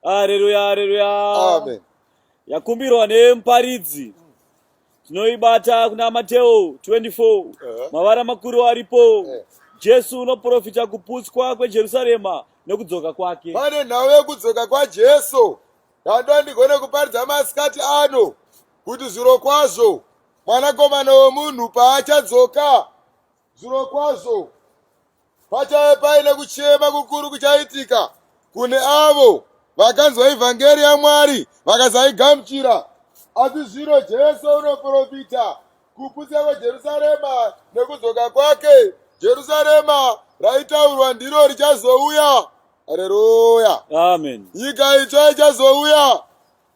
Haleluya, haleluya. Amen. Yakumbirwa nemuparidzi. Tinoibata kuna Mateo 24. Mavara makuru aripo. Jesu unoprofita kuputswa kweJerusarema nekudzoka kwake. Pane nhau yekudzoka kwaJesu. Ndanoda ndigone kuparidza masikati ano kuti zvirokwazvo mwanakomana wemunhu paachadzoka, zvirokwazvo Pachave paine kuchema kukuru kuchaitika kune avo vakanzwa ivhangeri yaMwari vakasaigamuchira. Asi zvino Jesu unoprofita kuputsa kweJerusarema nekudzoka kwake. Jerusarema raitaurwa ndiro richazouya. Hareruya. Amen. Nyika itsva ichazouya.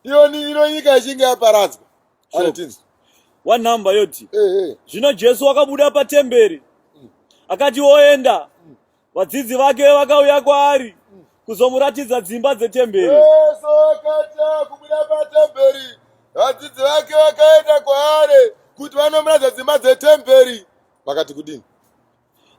Iyo ino nyika ichinge yaparadzwa. Sure. One number yoti zvino Jesu wakabuda patemberi akati oenda vadzidzi vake vakauya kwaari kuzomuratidza dzimba dzetemberi. Jesu akati akubuda patemberi vadzidzi vake vakaenda kwaari kuti vanomuratidza dzimba dzetemberi. Vakati kudini?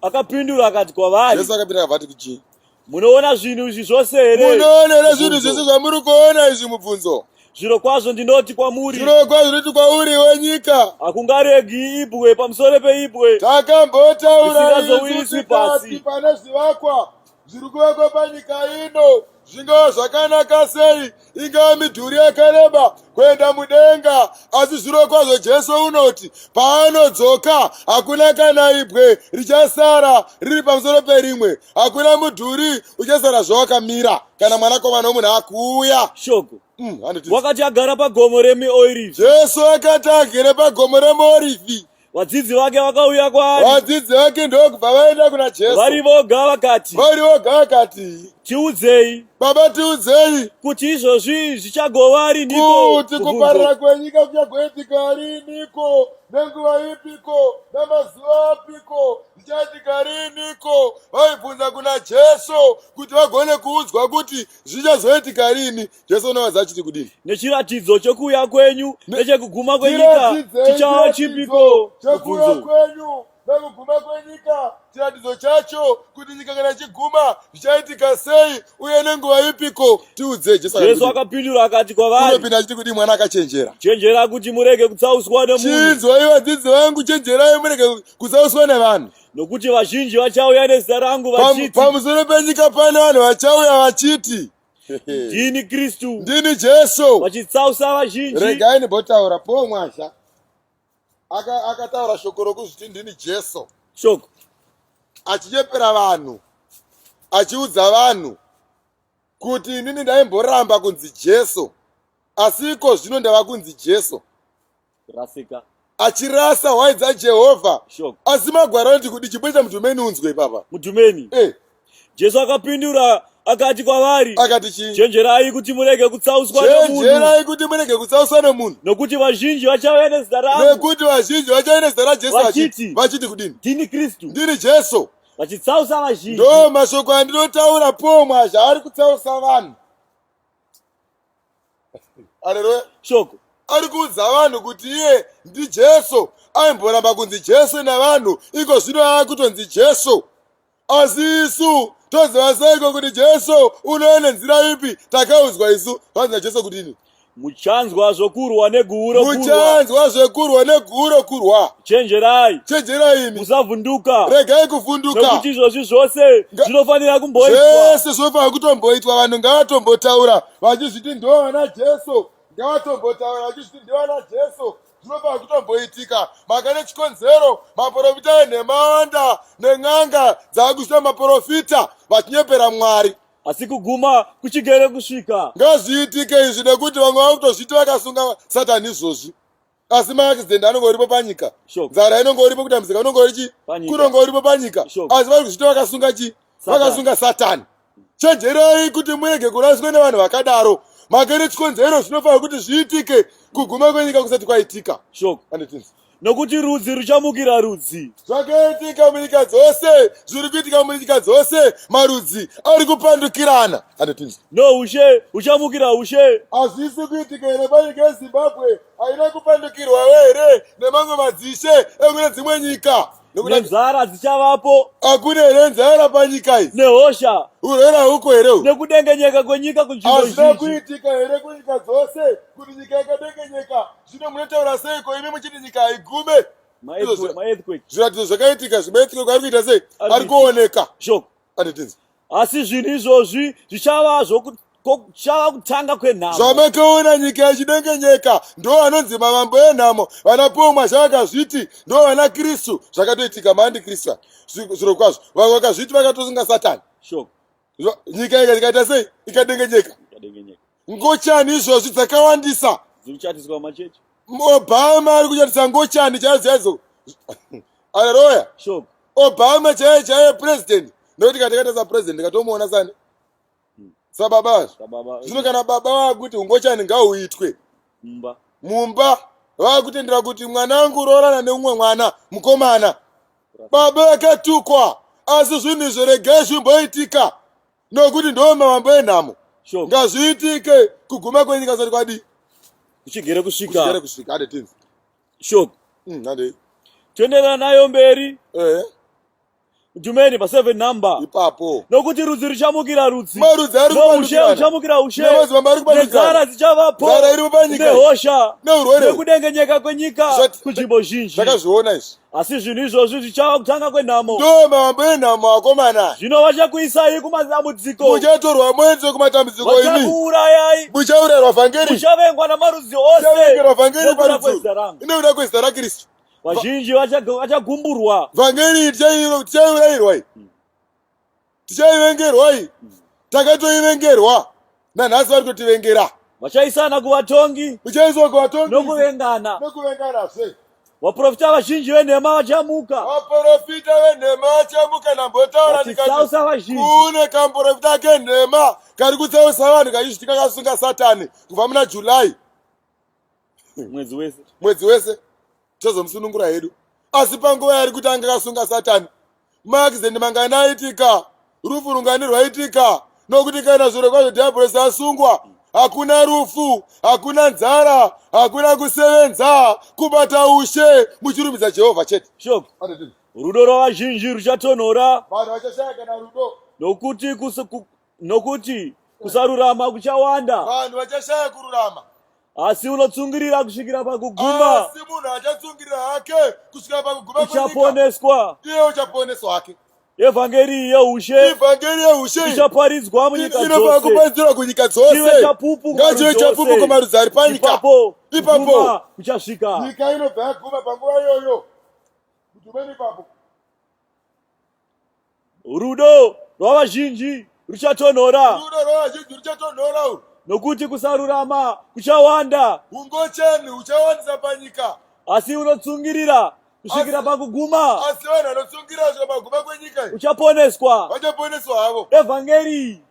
Akapindura akati kwavari, Jesu akapindura akavati kuchii? Munoona zvinhu izvi zvose here? Munoona here zvinhu zvese zvamuri kuona izvi? Mubvunzo. Zvirokwazvo ndinoti kwamuri, Zvirokwazvo ndinoti kwauri wenyika, hakungaregi ibwe pamusoro peibwe takambotaura risingazowiswi pasi. Pane zvivakwa zviri kuvakwa panyika ino, zvingava zvakanaka sei, ingava midhuri yakareba kuenda mudenga, asi zvirokwazvo Jesu unoti paanodzoka hakuna kana ibwe richasara riri pamusoro perimwe, hakuna mudhuri uchasara zvawakamira kana mwanakomana womunhu akuuya. Shoko. Wakati agara pagomo reMiorivhi, Jesu akati agere pagomo reMiorivhi, vadzidzi vake vakauya kwaari. Vadzidzi vake ndokubva vaenda kuna Jesu vari voga, vakati, vari voga vakati, Tiudzei, Baba, tiudzei, kuti izvozvi zvichagova riniko? Kuti kuparara kwenyika kuchagoitika riniko, nenguva ipiko, namazuva apiko, zvichaitika riniko? Vaibvunza kuna Jesu kuti vagone kuudzwa kuti zvichazoitika rini. Jesu unovaza achiti kudini? Nechiratidzo chokuuya kwenyu nechekuguma kwenyika chichava chipiko? Chekuuya kwenyu nekuguma kwenyika, chiratidzo chacho kuti nyika kana ichiguma zvichaitika sei uye nenguva ipiko, tiudzei. Jesu Jesu akapindura akati kwavari, unopinda achiti kudii? Mwana akachenjera. Chenjera kuti murege kutsauswa nemunhu. Chinzwai vadzidzi vangu, chenjerai murege kutsauswa nevanhu. Nokuti vazhinji vachauya nezita rangu vachiti, Pamusoro penyika pane vanhu vachauya vachiti, Ndini Kristu, ndini Jesu, vachitsausa vazhinji. Regai ndimbotaura. Po mwasha akataura aka shoko rokuzviti ndini Jesu. Shoko. Achinyepera vanhu, achiudza vanhu kuti inini ndaimboramba kunzi Jesu, asi iko zvino ndava kunzi Jesu. Rasika. Achirasa hwai dzaJehovha. Asi magwaro anoti kudi? Chimboita mudhumeni unzwe ipapa. Mudhumeni. Jesu akapindura akati kwavari, Akati chii? Chenjerai kuti murege kutsauswa nemunhu. Chenjerai kuti murege kutsauswa nemunhu. Nokuti vazhinji vachauya nezita rangu. Nekuti vazhinji vachauya nezita raJesu vachiti, vachiti kudini? Ndini Kristu. Ndini Jesu. Vachitsausa vazhinji. Ndo mashoko andinotaura pomwa zvaari kutsausa vanhu. Aleluya. Shoko. Ari kuudza vanhu kuti iye ndiJesu. Aimboramba kunzi Jesu navanhu, iko zvino aakutonzi Jesu. Asi isu toziva seiko kuti Jesu unouya nenzira ipi? Takaudzwa isu zvanzi naJesu kudini? Muchanzwa zvokurwa neguuro kurwa. Muchanzwa zvekurwa neguuro kurwa. Chenjerai. Chenjerai imi. Musavhunduka. Regai kuvhunduka. Nokuti izvozvi zvose zvinofanira kumboitwa. Zvese zvinofanira kutomboitwa. Vanhu ngavatombotaura vachizviti ndivo vana Jesu. Ngavatombotaura vachizviti ndivo vana Jesu. Zvinofanira kutomboitika. Maka nechikonzero maporofita enhema awanda nen'anga dzaakuita maporofita vachinyepera Mwari. Asi kuguma kuchigere kusvika. Ngazviitike izvi nekuti vamwe vakutozviti vakasunga Satani izvozvi. Asi maaccident anonge uripo panyika. Nzara inonge uripo, kutambudzika unonge uri chi? Kunonge uripo panyika. Asi vari kuzviti vakasunga chi? Vakasunga Satani. Chenjerai kuti murege kuraswa nevanhu vakadaro. Maka nechikonzero zvinofanira kuti zviitike kuguma kwenyika kusati kwaitika. Shoko. Nokuti rudzi ruchamukira rudzi. Zvakaitika munyika dzose, zviri kuitika munyika dzose, marudzi ari kupandukirana. Noushe huchamukira ushe. Hazvisi kuitika here panyika yeZimbabwe? Haina kupandukirwawo here nemamwe madzishe ekune dzimwe nyika? Nenzara dzichavapo. Hakuna here nzara panyika iyi? Nehosha. Urwere hauko here uhu? Nekudengenyeka kwenyika kunzvimbo zhinji. Hazvina kuitika here kunyika dzose kuti nyika yakadengenyeka? Zvino munotaura seiko imi muchiti nyika haigume? Zviratidzo zvakaitika zvimaearthquake ari kuita sei? Ari kuoneka. Shoko. Anditinzi. Asi zvinhu izvozvi zvichava zvokuchava kutanga kwenhamo. Zvamakaona nyika ichidengenyeka ndo anonzi mavambo enhamo. Vana Paul Mwazha vakazviti ndo vana Kristu, zvakatoitika maandikristu zvirokwazvo. Vamwe vakazviti vakatosunga Satani. Shoko. Nyika ikaita sei? Ikadengenyeka. Ngochani izvozvi dzakawandisa. Dzikuchatiswa machechi. Obama ari kuchatisa ngochani chaidzo chaidzo. Aleluya. Shoko. Obama chaiye chaiye president. Nokuti kana takaita sapresident tikatomuona sani. Sababa. Zvino kana baba vakuti ungochani ngauitwe. Mumba. Mumba vakutendera kuti mwana wangu roorana neumwe mwana mukomana. Baba vakatukwa asi zvinhu izvo regai zvimboitika. Nokuti ndiwo mavambo enhamo. Sure. Ngazviitike kuguma kwenyika kusati kwadii? Kuchigere kusvika. Kuchigere kusvika. Hande tinzi. Shoko. Hande. Toenderana nayo mberi. Eh. Dhumeni pa 7 number. Ipapo. Nokuti rudzi ruchamukira rudzi. Marudzi ari kupanduka. Noushe uchamukira ushe. Nemadzimambo ari kupanduka. Nenzara dzichavapo. Nzara iripo panyika. Nehosha. Neurwere. Nekudengenyeka kwenyika kunzvimbo zhinji. Takazviona izvi. Asi zvinhu izvozvi zvichava kutanga kwenhamo. Ndo mavambo enhamo akomana. Zvino vachakuisai kumatambudziko. Muchatorwa muenze kumatambudziko imi. Vachakuurayai. Muchaurayirwa vhangeri. Muchavengwa namarudzi ose. Muchavengerwa vhangeri parudzi. Nekuda kwezita raKristu. Vazhinji vachagumburwa. Vhangeri tichaiurayirwa iyi. Tichaivengerwa iyi. Takatoivengerwa. Nanhasi vari kutivengera. Vachaisana kuvatongi. Uchaiswa kuvatongi. Nokuvengana. Nokuvenganazve. Vaprofita vazhinji venhema vachamuka. Vaprofita venhema vachamuka ndambotaura ndikati kune kamuprofita kenhema kari kutsausa vanhu kachizviti kakasunga Satani kubva muna July. Mwedzi wese. Mwedzi wese. Tichazomusunungura hedu. Asi panguva yaari kuti anga akasunga Satani, maaccident mangani aitika, rufu rungani rwaitika, nokuti kana zviro kwazvo dhiabhorosi asungwa, hakuna rufu, hakuna nzara, hakuna kusevenza, kubata ushe muchirumbidza Jehovha chete. Shoko. Rudo rwavazhinji ruchatonhora. Vanhu vachashaya kana rudo. Nokuti nokuti kusarurama kuchawanda. Vanhu vachashaya kururama. Asi unotsungirira kusvikira pakuguma. Asi munhu achatsungirira hake kusvikira pakuguma uchaponeswa. Iye uchaponeswa hake. Evhangeri yeushe. Evhangeri yeushe ichaparidzwa munyika dzose. Inofanira kuparidzirwa kunyika dzose. Chive chapupu Ngachive chapupu kumarudzi ari panyika. Ipapo. Ipapo. Kuchasvika. Nyika inobva yaguma panguva iyoyo. Kutumeni ipapo. Rudo rwavazhinji ruchatonhora. Rudo rwavazhinji ruchatonhora urwu. Nokuti kusarurama kuchawanda. Ungocheni huchawandisa panyika. Asi unotsungirira kusvikira pakuguma. Asi vanhu vanotsungirira kusvika pakuguma kwenyika. Uchaponeswa. Vachaponeswa havo. Evhangeri.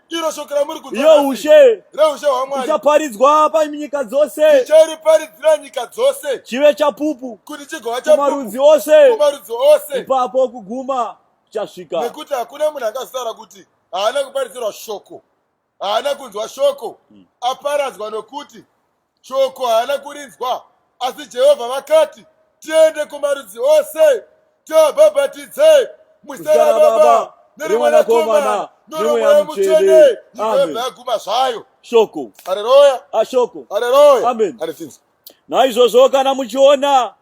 Iro shoko ramuri kunzwa. Youshe. Reushe hwaMwari. Ichaparidzwa panyika dzose. Tichariparidzira nyika dzose. Chive chapupu. Kuti chigova chapupu. Kumarudzi ose. Kumarudzi ose. Ipapo kuguma kuchasvika. Nekuti hakuna munhu angazotaura kuti haana kuparidzirwa shoko. Haana kunzwa shoko. Aparadzwa nokuti Shoko haana kurinzwa, asi Jehovha vakati, tiende kumarudzi ose tiabhabhatidze muzita raBaba nereMwanakomana noreMweya Mutsvene. Nyika yobva yaguma zvayo. Shoko. Haleluya. Ashoko. Haleluya. Amen. Naizvozvo kana muchiona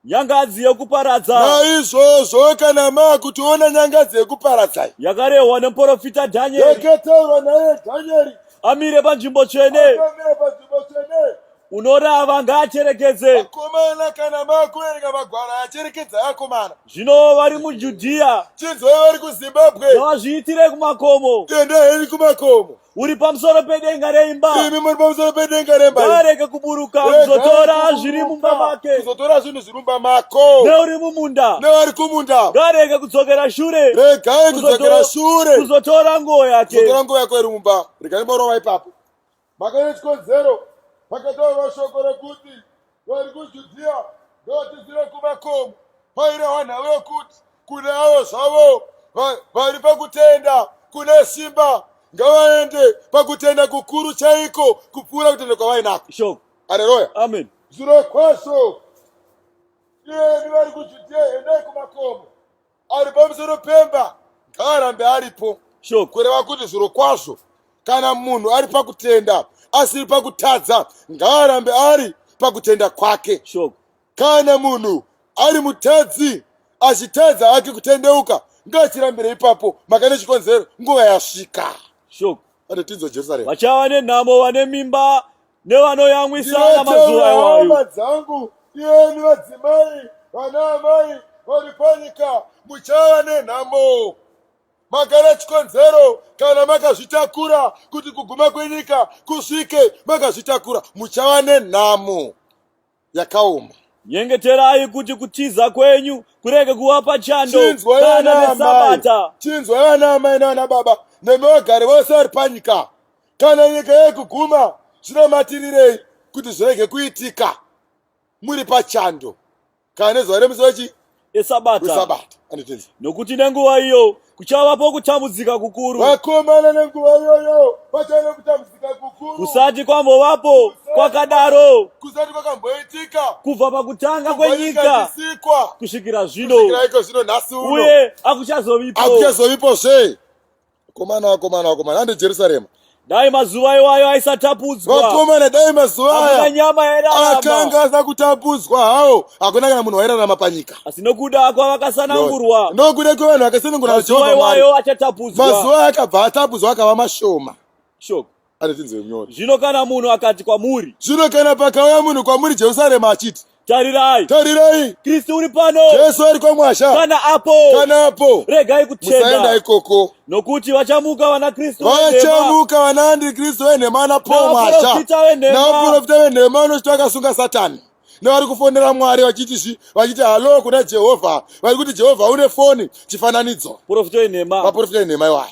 Nyangadzi yekuparadza. Naizvozvo kana maakutiona nyangadzi yekuparadza. Yakarehwa nemuporofita Dhanieri. Yakataurwa naye Dhanieri. Amire panzvimbo tsvene. Amire panzvimbo tsvene. Unorava ngaacherekedze. Vakomana kana makuverenga magwaro acherekedza akomana. Zvino vari muJudhiya. Chinzwai vari kuZimbabwe. Ngavazviitire kumakomo. Endai henyu kumakomo. Uri pamusoro pedenga reimba. Imi muri pamusoro pedenga remba. Ngaarege kuburuka kuzotora zviri mumba make. Kuzotora zvinhu zviri mumba mako. Neuri mumunda. Nevari kumunda. Ngaarege kudzokera shure. Regai kudzokera shure. Kuzotora nguo yake. Kuzotora nguo yako iri mumba. Regai morova ipapo. Makaine chikonzero pakataurwa shoko rekuti vari kuJudhiya ngavatizire kumakomo. Pairehwa nhau yokuti kune avo zvavo vari pakutenda kune simba ngavaende pakutenda kukuru chaiko kupfuura kutenda kwavainako. Shoko. Aleluya. Amen. Zvirokwazvo. Iyemi vari kuJudhea endai kumakomo ari pamusoro pemba ngaarambe aripo. Shoko. Kureva kuti zvirokwazvo kana munhu ari pakutenda asiri pakutadza ngaarambe ari pakutenda kwake. Shoko. Kana munhu ari mutadzi achitadza hake kutendeuka ngaachirambire ipapo maka nechikonzero nguva yasvika. Shoko. Anotinzwa Jerusarema. Vachava nenhamo vane mimba nevanoyamwisana mazuva iwayo. Hama dzangu, iyeni vadzimai, vana amai vari panyika, muchava nenhamo. Makana chikonzero kana makazvitakura kuti kuguma kwenyika kusvike makazvitakura, muchava nenhamo yakaoma. Nyengeterai kuti kutiza kwenyu kurege kuva pachando Chinzwai kana vana amai, nesabata. chinzwai vana amai navana baba nemi vagari vose vari panyika. Kana nyika yekuguma, zvinomatirirei kuti zvirege kuitika muri pachando kana nezuva remusi wechi Esabata. wesabata. Anditinzwa. Nokuti nenguva iyo kuchavapo kutambudzika kukuru Vakomana nenguva iyoyo pachava nekutambudzika kukuru kusati kwambovapo kwakadaro kusati kwakamboitika kubva pakutanga kubva nyika kwenyika ichisikwa kusvikira zvino kusvikira iko zvino nhasi uno uye hakuchazovipo hakuchazovipo zve Vakomana, vakomana, vakomana, hande Jerusarema. Dai mazuva iwayo aisatapudzwa. Vakomana, dai mazuva Hakuna aya nyama yairarama. akanga asina kutapudzwa hawo, hakuna kana munhu wairarama panyika. Asi nokuda kwavakasanangurwa, Nokuda kwevanhu vakasanangurwa mazuva naJehovha Mwari, iwayo achatapudzwa. mazuva aya akabva atapudzwa akava mashoma. Shoko. Anotinzwe munyori. Zvino kana munhu akati kwamuri, Zvino kana pakauya munhu kwamuri Jerusarema achiti, tarirai, tarirai, Kristu uri pano, Jesu ari kwamwasha, kana apo, kana apo, regai musaenda kutenda, ikoko. nokuti vachamuka vana Kristu venhema, Vachamuka vana andikristu venhema naPaul Mwasha navaprofita venhema, navaprofita venhema vanochiti vakasunga Satani nevari kufonera Mwari vachiti zvi vachiti halo kuna Jehovha, vari kuti Jehovha une foni chifananidzo, profita venhema, vaprofita venhema iwayo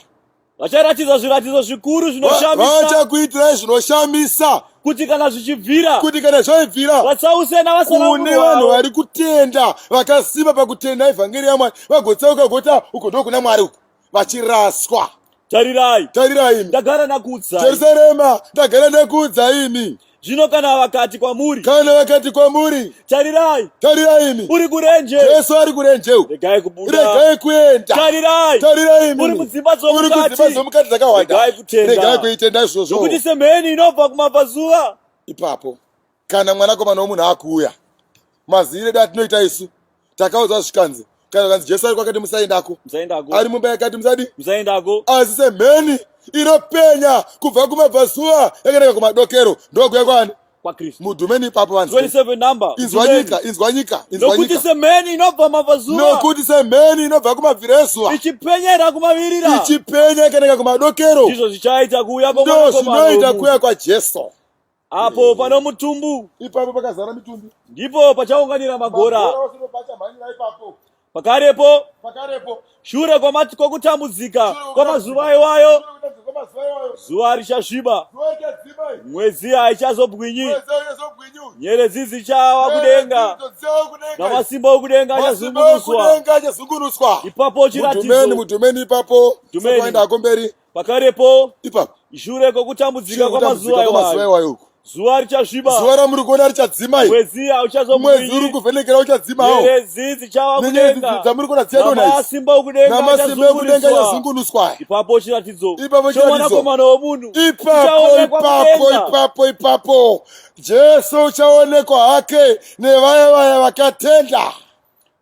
vacharatidza zviratidzo zvikuru zvinoshamisa, vachakuitirai zvinoshamisa, kuti kana zvichibvira, kuti kana zvaibvira vatsause kune navasanangurwa vanhu vavo. vari kutenda vakasimba pakutenda evhangeri yaMwari vagotsauka goti "Ah, uko ndokuna Mwari uku, vachiraswa. Tarirai, Tarirai imi ndagara ndakuudzai. Jerusarema, ndagara ndakuudza imi. Zvino kana vakati kwamuri, Kana vakati kwamuri, tarirai, tarirai imi, uri kurenje, Jesu ari kurenje uku, regai kubuda. regai kuenda. Tarirai, Tarirai imi, uri mudzimba uri kudzimba dzomukati, dzomukati dzakawanda, Regai kutenda. regai kuitenda izvozvo. nokuti semheni inobva kumabvazuva, Ipapo kana mwanakomana womunhu akuuya, maziviro edu atinoita isu takaudzwa zvikanzi, kana kanzi Jesu ari kwakati musaendako, musaendako, ari mumba yakati musadi, musaendako, asi semheni inopenya kubva kumabvazuva yakanaka kumadokero, ndokuya kwani kwaKristu. Mudhumeni ipapo vanzi 27 number. Inzwa nyika, inzwa nyika, inzwa Nokuti nyika. semheni inobva mabvazuva, Nokuti semheni inobva kumabviro ezuva ichipenyera kumavirira, ichipenya yakanaka kumadokero, ndizvo zvichaita kuuya ndo kwomwanakomana zvinoita womunhu. kuuya kwaJesu. Apo pano mutumbu, Ipapo pakazara mitumbi, ndipo pachaunganira magora. Magora ose ndopachamhanyira ipapo. Pakarepo, Pakarepo, shure kwokutambudzika kwamazuva iwayo, shure kwekutambudzika kwamazuva iwayo, zuva richasviba, zuva richadzima, mwedzi haichazobwinyi, mwedzi hauchazobwinyi, nyeredzi dzichawa kudenga, dzichawa kudenga, namasimba okudenga masimba achazungunuswa. okudenga achazungunuswa. Ipapo Mudhumeni, chiratidzo mudhumeni ipapo, Mudhumeni. sakaenda kumberi Pakarepo, ipapo, shure kwokutambudzika shure kwamazuva kwekutambudzika kwamazuva iwayo, iwayo uku, zuva richasviba, zuva ramuri kuona richadzima iri, mwedzi mwedzi uri hauchazobwinyi, kuvhenekera uchadzimawo, nyeredzi dzichawa nenyeredzi kudenga, dzamuri kuona dzichadonha idzi, namasimba okudenga namasimba ekudenga achazungunuswa. achazungunuswa. Ipapo chiratidzo Ipapo chiratidzo. chomwanakomana womunhu Ipapo, chichaonekwa ipapo, kudenga. ipapo, ipapo Jesu uchaonekwa hake nevaya vaya vakatenda.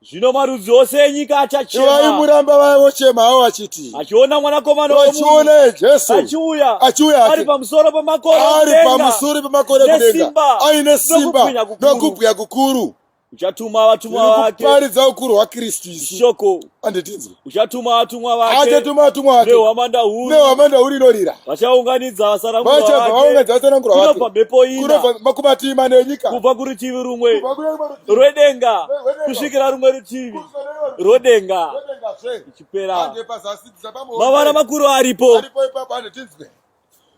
Zvino marudzi ose enyika achachema, Vaimuramba vaya vochema havo vachiti, achiona mwanakomana womunhu vachiona Jesu achiuya achiuya ari hake pamusoro pamakore ari okudenga, pamusoro pemakore ekudenga, nesimba, aine simba nokubwinya kukuru. nokubwinya kukuru. Uchatuma vatumwa vake, Kuparidza ukuru hwaKristu isu shoko, anditinzwe. uchatuma vatumwa vake Achatuma vatumwa vake nehwamanda huru, nehwamanda huru inorira, vachaunganidza vasanangurwa vachabva vake vaunganidza vasanangurwa kunobva vake mhepo ina, kunobva makumativi mana enyika, kubva kurutivi rumwe kubva kune rumwe rutivi rwedenga rwedenga kusvikira rumwe rutivi kusvika kune rumwe rwedenga rwedenga zve. ichipera. Hande pazasi dzapamwe Mavara makuru aripo, aripo ipapo, handitinzwe.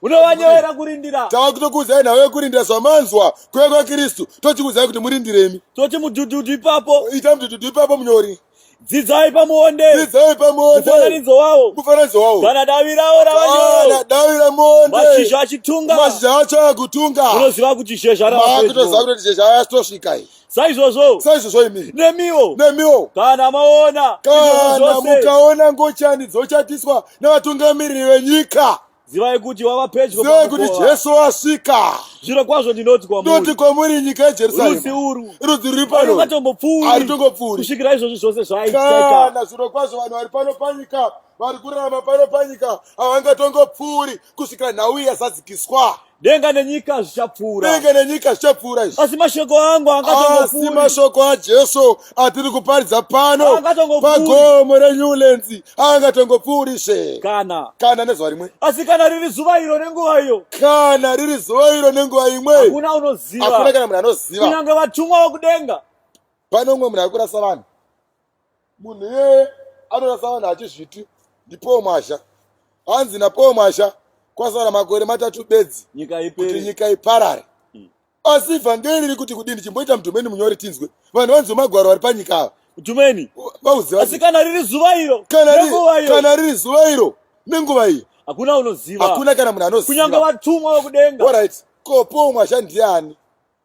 unovanyevera kurindira. Tava kutokuudzai nhau yekurindira zvamanzwa kuuya kwaKristu, tochikuudzai kuti murindiremi. Toti mudhudhudhu ipapo, Ita mudhudhudhu ipapo munyori. Dzidzai pamuonde, Dzidzai pamuonde, mufananidzo wawo, mufananidzo wawo, kana davi rawo rava kana nyoro, davi ramuonde, mashizha achitunga, mashizha acho akutunga, unoziva kuti zhezha rava makutoziva pedyo. kuti zhezha yatosvika iyi. Saizvozvo. Saizvozvo imi. Nemiwo. Nemiwo. Kana maona. Kana mukaona ngochani dzochatiswa nevatungamiriri venyika. Zivai kuti wava pedyo. Zivai kuti Jesu wasvika. Zviro kwazvo ndinoti kwamuri. Ndinoti kwamuri nyika yeJerusarema. Rudzi urwu. Rudzi ruri pano. Harungatombopfuuri. Harutongopfuuri. Kusvikira izvozvi zvose zvaitika. Kana zviro kwazvo vanhu vari pano panyika vari kurarama pano panyika havangatongopfuuri kusvikira nhau iyi yazadzikiswa. Denga nenyika zvichapfuura. Denga nenyika zvichapfuura izvi. Asi mashoko angu angatongopfuuri. Asi mashoko aJesu atiri kuparidza pano pagomo reNewlands angatongopfuurisve. Kana. Kana nezuva rimwe. Asi kana riri zuva iro nenguva iyo. Kana riri zuva iro nenguva imwe. Hakuna unoziva. Hakuna kana munhu anoziva. Kunyange vatumwa vokudenga. Pane umwe munhu ari kurasa vanhu. Munhu iyeye anorasa vanhu achizviti ndiPaul Mwazha. Hanzi naPaul Mwazha kwasara makore matatu bedzi kuti nyika iparare. Asi vhangeri riri kuti kudini? Chimboita mudhumeni munyore tinzwe. Vanhu vanzwe magwaro vari panyika ava. Mudhumeni. Vauziva. Asi kana riri zuva iro. Kana riri zuva iro nenguva iyi. Hakuna unoziva. Hakuna kana munhu anoziva. Kunyange vatumwa vokudenga. All right. Ko Paul Mwazha ndiani?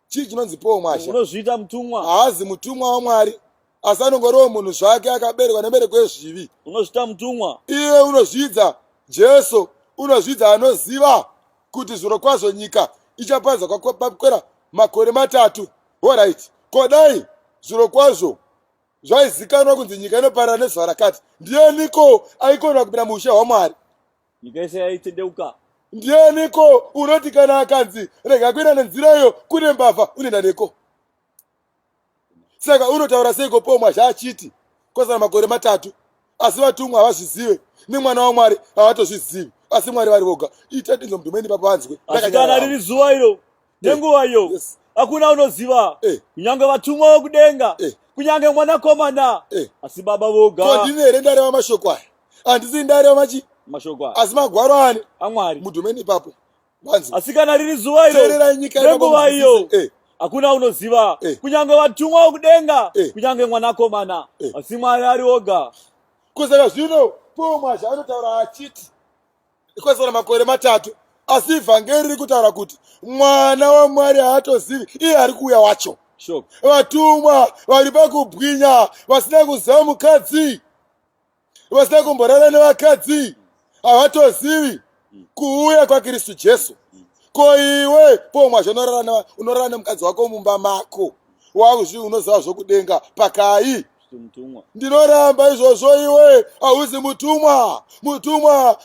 Chii chinonzi Paul Mwazha? Unozviita mutumwa. Haazi mutumwa waMwari, asi anongoriwo munhu zvake akaberekwa nemereko yezvivi. Unozviita mutumwa. Iye unozvidza Jesu, unozvidza anoziva kuti zvirokwazvo nyika ichaparadza kwakwera makore matatu. Horaiti, ko dai zvirokwazvo zvaizikanwa kunzi nyika inoparara nezuva rakati, ndianiko aikona kupinda muushe hwaMwari? Nyika yese yaitendeuka. Ndianiko unoti kana akanzi rega kuenda nenzira iyo kune mbavha unoenda neko? Saka unotaura seiko Paul Mwazha achiti kwasara makore matatu asi vatumwa havazvizive nemwana waMwari havatozvizivi asi Mwari vari voga. Ita tinzwe mudhumeni ipapo vanzwe. Asi kana riri zuva iro nenguva iyo Yes. hakuna unoziva Eh. kunyange vatumwa vokudenga Eh. kunyange mwanakomana Eh. asi baba voga Ko ndini here ndareva mashoko aya? Handisi ndareva machi mashoko aya asi magwaro ani? amwari Mudhumeni ipapo. Vanzwe. asi kana riri zuva iro Teererai nyika ipapo nenguva iyo munzwisise. Eh. hakuna unoziva Eh. kunyange vatumwa vokudenga Eh. kunyange mwanakomana Eh. asi mwari ari oga Kusaka zvino Paul Mwazha anotaura achiti kwasara makore matatu asi vhangeri riri kutaura kuti mwana wamwari haatozivi iye ari kuuya wacho vatumwa vari pakubwinya vasina kuziva mukadzi vasina kumborara nevakadzi havatozivi kuuya kwakristu jesu ko iwe pomwazvo unorara nemukadzi wako mumba mako wauzvi unoziva zvokudenga pakai ndinoramba izvozvo iwe hauzi mutumwa mutumwa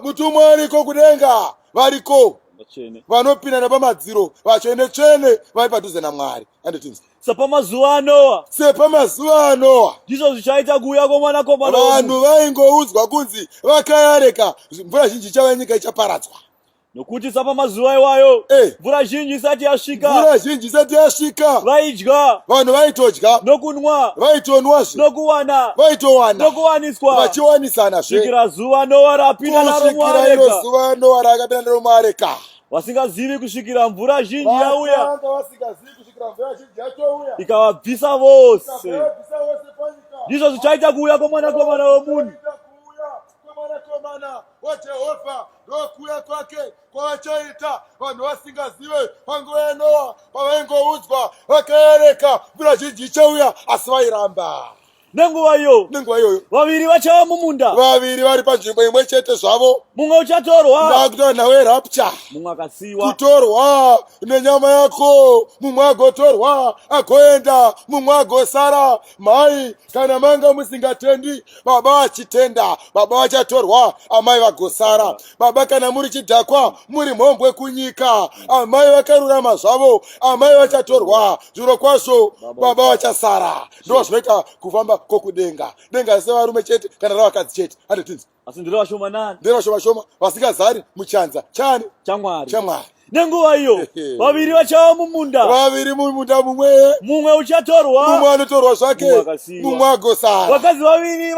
mutumwa ariko kudenga variko vanopinda nepamadziro vatsvene tsvene vari padhuze namwari anditinzi Sepamazuva aNoa. Sepamazuva aNoa. Ndizvo zvichaita kuuya kwomwanakomana Vanhu vaingoudzwa kunzi vakayareka mvura zhinji ichauya nyika ichaparadzwa. Nokuti sapamazuva iwayo eh. mvura zhinji isati yasvika. Mvura zhinji isati yasvika. Vaidya. Vanhu vaitodya. Nokunwa. Vaitonwazve. Nokuwana. Vaitowana. Nokuwaniswa. Vachiwanisanazve. Kusvikira zuva Noa rapinda naro muareka. Kusvikira iro zuva Noa rakapinda naro muareka. Vasingazivi kusvikira mvura zhinji yauya. Vakanga vasingazivi kusvikira mvura zhinji yatouya. Ikavabvisa vose. Ikavabvisa vose panyika. Ndizvo zvichaita kuuya kwomwanakomana womunhu. Kuuya kwomwanakomana waJehovha ndokuuya kwake kwavachaita vanhu vasingazive panguva yaNoa pavaingoudzwa vakaereka mvura zhinji ichauya asi vairamba. Nenguva iyo, nenguva iyoyo vaviri vachava mumunda, vaviri vari panzvimbo imwe chete zvavo, mumwe uchatorwa, ndakutora nhau yerapture, mumwe akasiyiwa, kutorwa nenyama yako, mumwe agotorwa agoenda, mumwe agosara. Mhai, kana manga musingatendi, baba vachitenda, baba vachatorwa, amai vagosara. Baba, kana muri chidhakwa, muri mhombwe kunyika, amai vakarurama zvavo, amai vachatorwa, zvirokwazvo baba vachasara. Ndoo zvinoita kufamba kwokudenga. Denga rese varume chete kana ravakadzi chete. Handitinzi. Asi ndiri vashomanani. Ndiri vashoma shoma vasingazari muchanza chani? ChaMwari. ChaMwari. Nenguva iyo vaviri vachava mumunda. Vaviri mumunda mumwe. Mumwe uchatorwa. Mumwe anotorwa zvake. Mumwe agosara. Vakadzi vaviri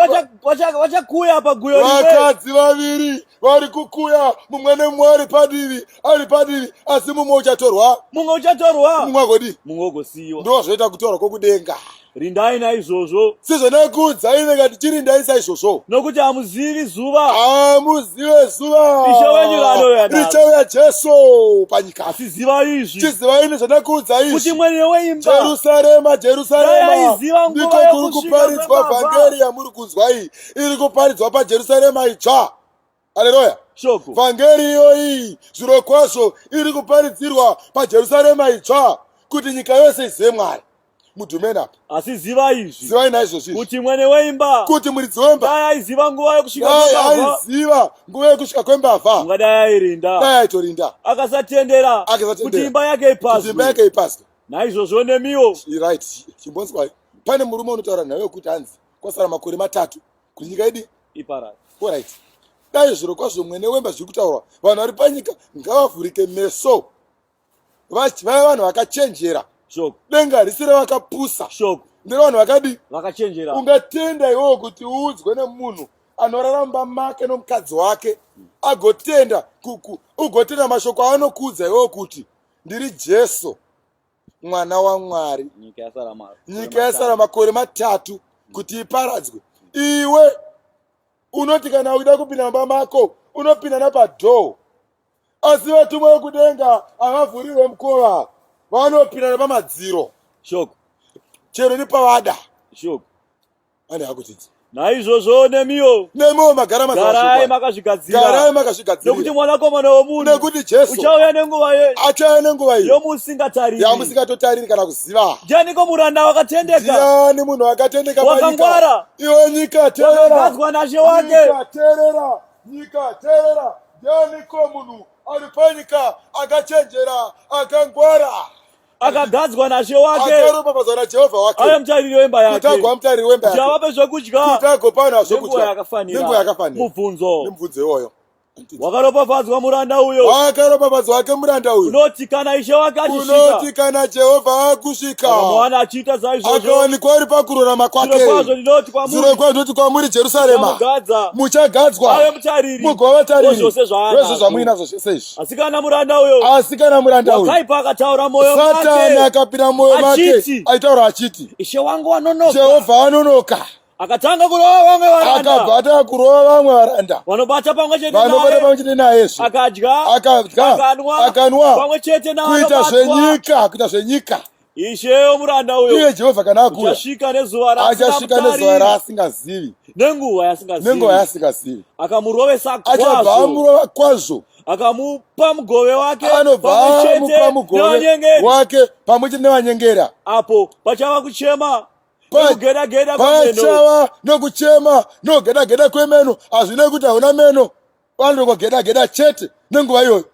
vachakuya paguyo rimwe. Vakadzi vaviri vari kukuya mumwe nemumwe ari padivi ari padivi asi mumwe uchatorwa mumwe uchatorwa mumwe agodii mumwe ugosiyiwa ndo zvoita kutorwa kwokudenga rindai naizvozvo sezvandakakuudzai ndikati chirindai saizvozvo nokuti hamuzivi zuva hamuzive zuva Ishe wenyu raanouya naro. richauya Kwauya Jesu panyika. Asi zivai izvi. Chizivai nezvandakuudzai izvi. Kuti mwene weimba. Jerusarema, Jerusarema. Aiziva Ndiko nguva kuri yokusvika kuparidzwa kwembavha. vhangeri yamuri kunzwa iyi. Iri kuparidzwa paJerusarema itsva. Haleluya. Shoko. Vhangeri iyoyi zvirokwazvo iri kuparidzirwa paJerusarema itsva kuti nyika yose izive Mwari. Mudhumeni apa. Asi zivai izvi. Zivai naizvozvo izvi. Kuti mwene weimba. Kuti muridzi wemba. Dai aiziva nguva yokusvika Dai kwembavha. aiziva nguva yekusvika kwembavha. Ungadai airinda. Dai aitorinda. Akasatendera. Akasatendera. Kuti imba yake Kuti imba ipazwe. yake ipazwe. Naizvozvo nemiwo. Right. Chimbonzwai. Pane murume unotaura nhau yekuti hanzi kwasara makore matatu kuti nyika idi Iparare. Alright. Dai zviro kwazvo mwene wemba zviri kutaurwa vanhu vari panyika ngavavhurike meso vaya vanhu vakachenjera. Shoko. Denga harisi revakapusa. Shoko. Nderevanhu vakadii? Vakachenjera. Ungatenda iwewe kuti uudzwe nemunhu anorara mumba make nomukadzi wake agotenda ugotenda mashoko aanokuudza iwewe kuti ndiri Jesu mwana waMwari. Nyika yasara makore matatu kuti iparadzwe. Iwe unoti kana uchida kupinda mumba mako unopinda napadhoo, asi vatumwa vekudenga havavhurirwe mukova, vanopinda nepamadziro. Shoko. Chero nepavada. Shoko. Ane hakutidzi. Naizvozvo nemiwo nemiwo magara garai makazvigadzira, garai makazvigadzira, nekuti mwanakomana womunhu, nekuti Jesu uchauya nenguva ye achauya nenguva iyo yomusingatariri, yamusingatotariri kana kuziva. Ndianiko muranda wakatendeka? Ndiani munhu wakatendeka? Wakangwara. Iwe nyika teerera, wakagadzwa nashe wake. Nyika teerera, nyika teerera. Ndianiko munhu ari panyika akachenjera akangwara? Akagadzwa nashe wake, akaropafadzwa naJehovha wake, ave mutariri wemba yake, kuti agova mutariri wemba yake, kuti avape zvokudya, kuti agopa vanhu zvokudya yakafanira, nenguva yakafanira. Mubvunzo, nemubvunzo iwoyo. Wakaropafadzwa muranda uyo, wakaropafadzwa wake muranda uyo, unoti kana ishe wake achisvika, unoti kana Jehovha akusvika, akamuwana achiita saizvozvo, akawanikwa ari pakururama kwake. Zvirokwazvo ndinoti kwamuri, zvirokwazvo ndinoti kwamuri, Jerusarema, muchagadzwa, ave mutariri, mugova vatariri wezvose zvaanazvo. Wezvo zvamuinazvo zvese izvi. Asi kana muranda uyo, asi kana muranda uyo wakaipa akataura moyo Satani make, akapinda moyo make, achiti, aitaura achiti, Ishe wangu wanonoka, Jehovha anonoka, akatanga kurova vamwe varanda, akabva atanga kurova vamwe varanda, vanobata pamwe chete vanobata naye, pamwe chete nayezve, akadya, akadya, akanwa, akanwa, pamwe chete kuita naanobatwa. zvenyika, kuita zvenyika. Ishe womuranda uyo Iye Jehovha kana akuya, uchasvika nezuva achasvika nezuva raasingazivi, nenguva yasingazivi, nenguva yaasingazivi, akamurovesa achabva kwazvo, amurova kwazvo, akamupa mugove wake anobva pamwe chete amupa mugove nevanyengeri. wake pamwe chete nevanyengera. Apo pachava kuchema nekugeda-geda kwemeno. Pachava nokuchema nokugeda-geda kwemeno. Hazvinei kuti hauna meno, vanongogeda-geda chete nenguva iyoyo.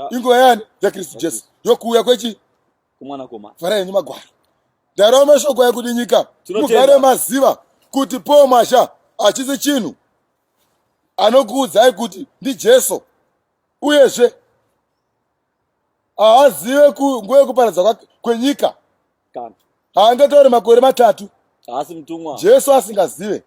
Inguva yani? YaKristu Jesu, yokuuya kwechi kumwanakomana. Farai henyu magwaro. Ndarawo mashoko ekuti nyika Tinotenda. mugare maziva kuti Paul Mwazha hachisi chinhu anokuudzai kuti ndiJesu, uyezve haazive nguva yekuparadza kwenyika. Kana haangatauri makore matatu haasi mutumwa. Jesu asingazive,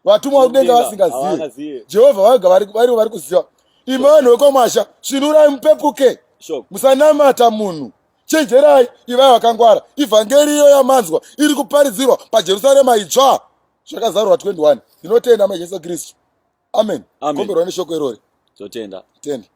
vatumwa vakudenga vasingazive, Havangazive. Jehovha vega varivo vari kuziva. Imi vanhu vekwaMwazha, svinurai mupepuke, Shoko. musanamata munhu. Chenjerai, ivai vakangwara. Ivhangeri iyo yamanzwa iri kuparidzirwa paJerusarema itsva, zvakazarurwa 21. Ndinotenda muna Jesu Kristu. Amen. Amen. Komberwa neshoko irori. Totenda. Tenda.